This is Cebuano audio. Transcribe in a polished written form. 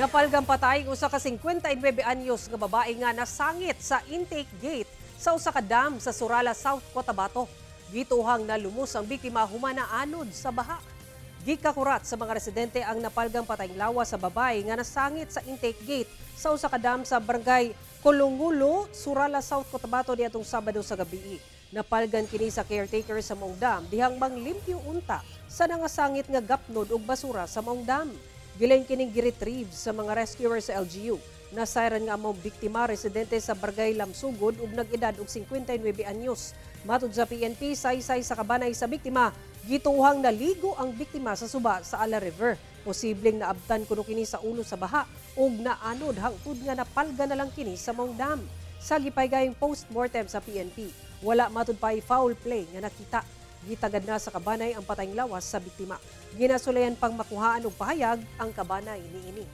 Napalgang patay usa ka 59 anyos nga babae nga nasangit sa intake gate sa usa ka dam sa Surala, South Cotabato. Gituohang nalumos ang biktima human naanod sa baha. Gikakurat sa mga residente ang napalgang patayng lawas sa babae nga nasangit sa intake gate sa usa ka dam sa Barangay Kolongulo, Surala, South Cotabato niadtong Sabado sa gabi. Napalgan kini sa caretaker sa maong dam dihang manglimpyo unta sa nangasangit nga gapnod ug basura sa maong dam. Gilayon kining giretrieve sa mga rescuers sa LGU. Nasayran nga ang biktima residente sa Barangay Lamsugod ug nag-edad og 59 anyos. Matud sa PNP, saysay sa kabanay sa biktima, gituohang naligo ang biktima sa suba sa Ala River. Posibleng naabtan kuno kini sa ulo sa baha ug naanod hangtod nga napalga na lang kini sa maong dam. Sa gipaygayong post-mortem sa PNP, wala matud pay foul play nga nakita. Gitagad na sa kabanay ang patayng lawas sa biktima. Ginasulayan pang makuhaan og pahayag ang kabanay niini.